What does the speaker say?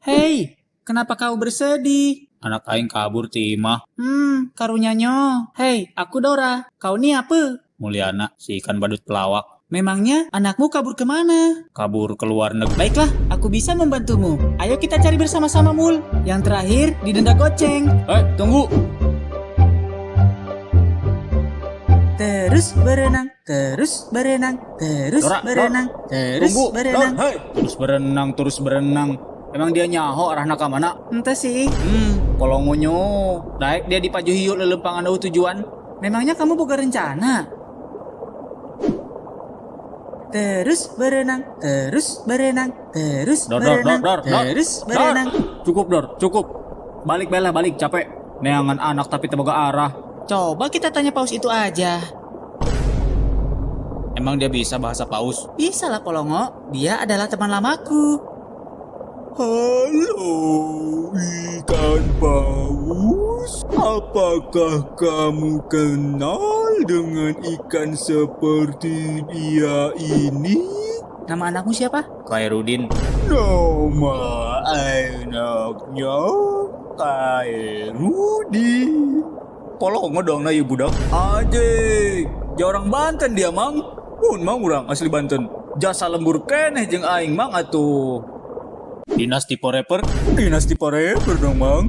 Hei, kenapa kau bersedih? Anak aing kabur ti imah. Karunyanyo. Hei, aku Dora. Kau nih apa? Mulyana, si ikan badut pelawak. Memangnya anakmu kabur kemana? Kabur keluar negeri. Baiklah, aku bisa membantumu. Ayo kita cari bersama-sama, Mul. Yang terakhir, didenda goceng. Tunggu. Terus berenang, terus berenang, terus Dora, berenang, terus Tunggu, berenang. Dor, hei. Terus berenang, terus berenang. Emang dia nyaho arahna ka mana? Entah sih. Kolongonyo. Daek dia dipaju hiu lelempangan eueuh tujuan. Memangnya kamu boga rencana? Terus berenang, terus berenang, terus Dor, dor, berenang, dor, dor, dor. terus Dor. berenang. Cukup, Dor, cukup. Balik bela, balik, capek. Neangan anak tapi teu boga arah. Coba kita tanya paus itu aja. Emang dia bisa bahasa paus? Bisa lah Polongo, dia adalah teman lamaku. Halo, ikan paus. Apakah kamu kenal dengan ikan seperti dia ini? Nama anakmu siapa? Khairudin. Nama anaknya Khairudin. Polongo dong na ieu budak. Anjing, ja orang Banten dia, Mang. Mun mang urang asli Banten. Jasa lembur keneh jeung aing mang atuh. Dinasti Forever. Dinasti Forever dong, Mang.